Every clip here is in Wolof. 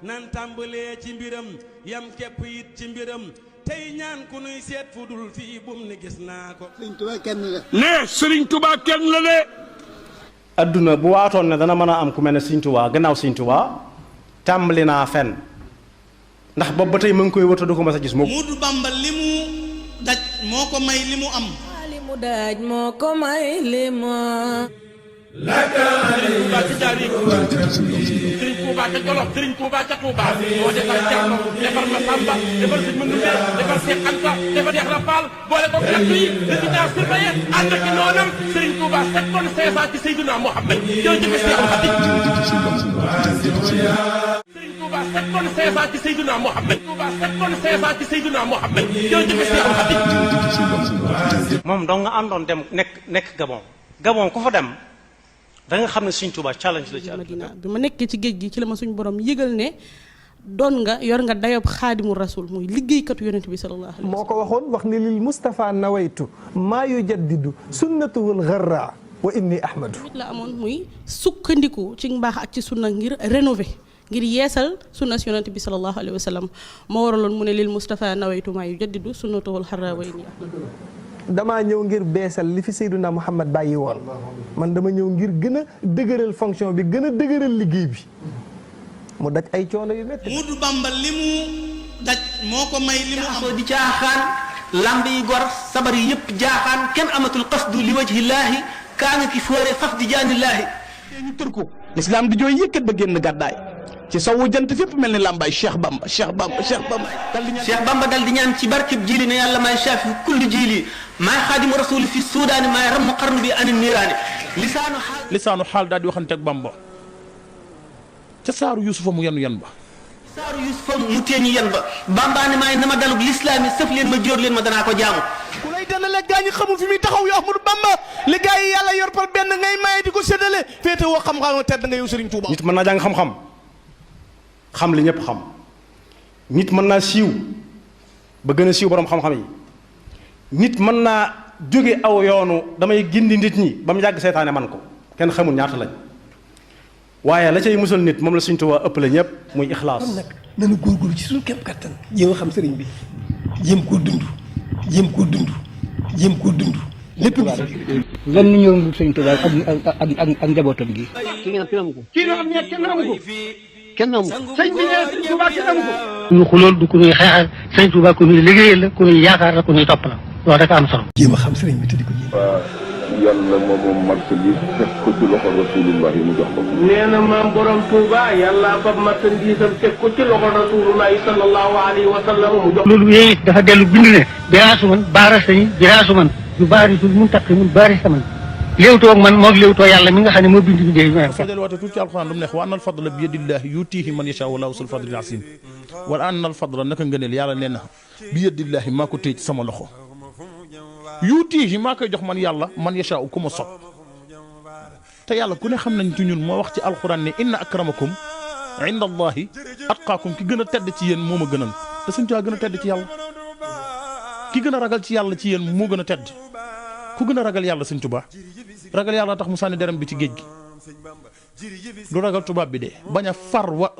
nan tàmbalee ci mbiram yam képp it ci mbiram tey ñaan ku nuy seet fu dul fii bum ni gis naa ko. Sëriñ Tuubaa kenn la. ne Sëriñ Tuubaa kenn la de. adduna bu waatoon ne dana mën a am ku mel ne Sëriñ Tuubaa gannaaw Sëriñ Tuubaa tàmbali naa fen ndax boobu ba tey mu ngi koy wëta du ko mas a gis moom. Moodu Bamba li mu daj moo ko may li mu am. li mu daj moo ko may li mu Sëriñ Tuubaa ci jaari Sëriñ Tuubaa ca Jolof Sëriñ Tuubaa ca Tuubaa moo defar Cerno defar Masamba defar Sëriñ Mandumbe defar Seex Anta defar Seex Rafal boole ko nattu yi résidence surveillée ànd ak noonam Sëriñ Tuubaa 7 tonnes 500 ci Seydina Muhammad jërëjëf Seexul Xadiim Sëriñ Tuubaa 7 tonnes 500 ci Seydina Muhammad Tuubaa 7 tonnes 500 ci Seydina Muhammad jërëjëf Seexul Xadiim moom dong nga àndoon dem nekk Gabon ku fa dem da nga xam ne Sëriñ Tuubaa challenge la ci Madina bi ma nekkee ci géej gi ci la ma suñu borom yëgal ne doon nga yor nga dayob xaadimu rasul muy liggéeykatu yonent bi sallallahu alayhi wa sallam. moo ko waxoon wax ni lil Mustafa nawaytu maa yujaddidu sunnatuhul gharra wa inni ahmadu. nit la amoon muy sukkandiku ci mbaax ak ci sunna ngir rénover ngir yeesal sunna si yonent bi sallallahu alayhi wa sallam moo waraloon mu ne lil Mustafa nawaytu maa yujaddidu sunnatuhul gharra wa inni ahmadu. damaa ñëw ngir beesal li fi Seydina Muhammad bàyyi woon man dama ñëw ngir gën a dëgëral fonction bi gën a dëgëral liggéey bi mu daj ay coono yu métti. Moodu Bamba li mu daj moo ko may li mu am. di jaaxaan lamb yi gor sabar yi yëpp jaaxaan kenn amatul qasdu li wajhillaahi kaa nga ki foore faf di jaanillaahi. ñu tër ko l'islam di jooy yëkkat ba génn gàddaay ci sowu jant fépp mel ni làmbaay Cheikh Bamba Cheikh Bamba dal di ñaan ci barkeb jiili ne yàlla maay shaafi kulli jiili maay xaadimu rasul fi suudaani maay ramm qarnu bi ani niiraani lisaanu xaal daal di waxanteeg Bamba ca saaru Yuusufa mu yenu ba saaru Yuusufa mu teeñu yen ba Bamba ne maay nama dalug lislaam yi sëf leen ma jóor leen ma danaa ko jaamu. ku lay dalalee gaa ñi xamul fi muy taxaw yu Ahmadu Bamba li gaa yi yàlla yor par benn ngay maye di ko séddale féete woo xam-xam tedd nga yow Sëriñ Tuuba. nit mën naa jàng xam-xam xam li ñëpp xam nit mën naa siiw ba gën a siiw borom xam-xam yi nit mën naa jóge aw yoonu damay gindi nit ñi ba mu yàgg seytaane man ko kenn xamul ñaata lañ waaye la cay musal nit moom la Sëriñ Tuubaa ëpp la ñëpp muy ixlaas. kon nag nañu góorgóorlu ci suñu képp kattan jéem a xam sëriñ bi jéem koo dund lépp lu lan ñu ñëw Sëriñ Tuubaa ak njabootam gi. ki ngeen am ko. kii nga xam ne kenn amu ko. kenn amu ko. sëñ bi ne Sëriñ Tuubaa kenn amu ko. ñu xulool du ku ñuy xeexal Sëriñ Tuubaa ku ñuy liggéeyal la ku ñuy yaakaar la ku ñuy topp la loolu rek am solo. jéem a xam sëriñ bi te di ko jéem. yàlla moom marchandise teg ko ci loxo rasulullah yi mu jox ko. nee na maam borom Touba yàlla fab marchandise am teg ko ci loxo rasulullah sallallahu alayhi wa sallam mu jox. loolu yooyu dafa dellu bind ne biraasu man baara sañi biraasu man yu baari sul mun taqi mun baari saman léewtoo ak man moog léewtoo yàlla mi nga xam ne moo bind bindee yi fa del waate tuuti ci alxuraan lu mu neex wa anna al fadla bi yadillahi yutihi man yashaa wallahu sul fadlil asim wa anna al fadla naka ngëneel yàlla nee na bi yadillahi maa ko téye ci sama loxo yutihi maa koy jox man yàlla man yashaa ku ma sopp te yàlla ku ne xam nañ ci ñun moo wax ci alxuraan ne inna akramakum inda allahi atqaakum ki gën a tedd ci yéen moo ma gënal te suñ caa gën a tedd ci yàlla ki gën a ragal ci yàlla ci yéen moo gën a tedd ku gën a ragal yàlla Sëriñ Tuubaa ragal yàlla tax mu sànni deram bi ci géej gi du ragal tubaab bi de bañ a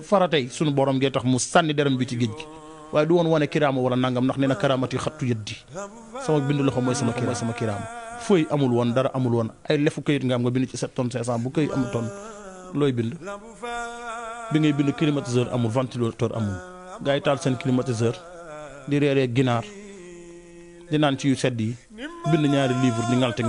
faratey sunu borom ngee tax mu sànni deram bi ci géej gi waaye du woon wane kiraama wala nangam ndax nee na karaamati xattu yëddi sama bindu loxo mooy sama kiraama fooy amul woon dara amul woon ay lefu këyit nga am nga bind ci 7 tonnes 500 bu këy am tonne looy bind bi ngay bind climatiseur amul ventilateur amul gaa yi taal seen climatiseur di reeree ginaar di naan ci yu sedd yi bind ñaari livre di ngalti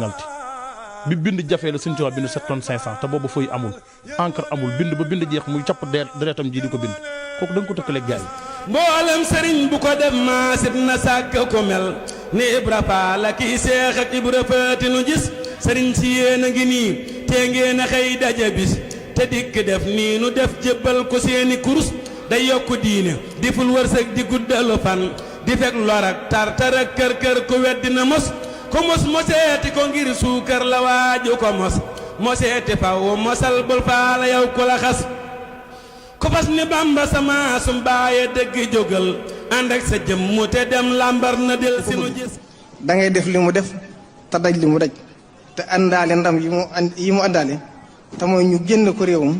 bi bind jafee la Sëriñ Tuubaa bind 7 tonnes 500 te boobu fooy amul encre amul bind ba bind jeex muy capp deretam ji di ko bind kooku da nga ko tëkkaleeg gaa yi mboolem sëriñ bu ko def maasit na sàkk ko mel ni Ibra Faal la kii Seex ak Ibra Faati nu gis sëriñ si yéen a ngi nii te ngeen a xëy daje bis te dikk def nii nu def jébbal ko seeni kurus day yokku diine di ful wërsëg di guddalu fan di fekk lor ak tartar ak kër ku weddi na mos ko mos moseeti ko ngir suukar la waaju ko moseeti faw mosal bul faala yow ku la xas ku fas ni Bamba sama sum baaye dëgg jógal ànd ak sa jëmm te dem lambar na del si nu gis da ngay def li mu def te daj li mu daj te àndaale ndam yi mu àndaale te mooy ñu génn ko réewum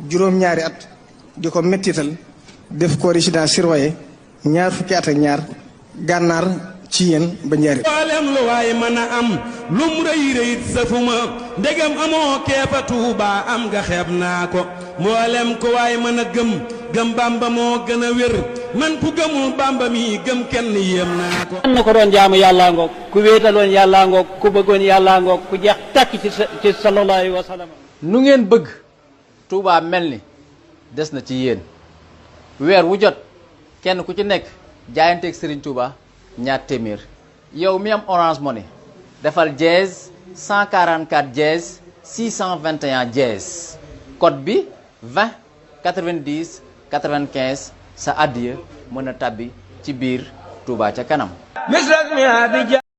juróom-ñaari at di ko mettital def ko résidence surveillée ñaar fukki at ak ñaar gànnaar ci yéen ba njariñ. mboolem lu waay mën a am lum rëy rëyit safuma ndegam amoo keefa Tuuba am nga xeeb naa ko mboolem ku waay mën a gëm Bamba moo gën a wér man ku gëmul Bamba mi gëm kenn yéem naa ko. na ko doon jaamu yàllaa ngoog ku wéetaloon yàllaa ngoog ku bëggoon yàllaa ngoog ku jeex tàkk ci sallallahu alayhi wa sallam. nu ngeen bëgg Touba mel ni des na ci yéen weer wu jot kenn ku ci nekk jaayanteeg Serigne Touba ñaar téeméer yow mi am Orange Money defal dièse 144 dièse 621 dièse code bi 20 90 95 sa addiya mën a tàbbi ci biir Touba ca kanam.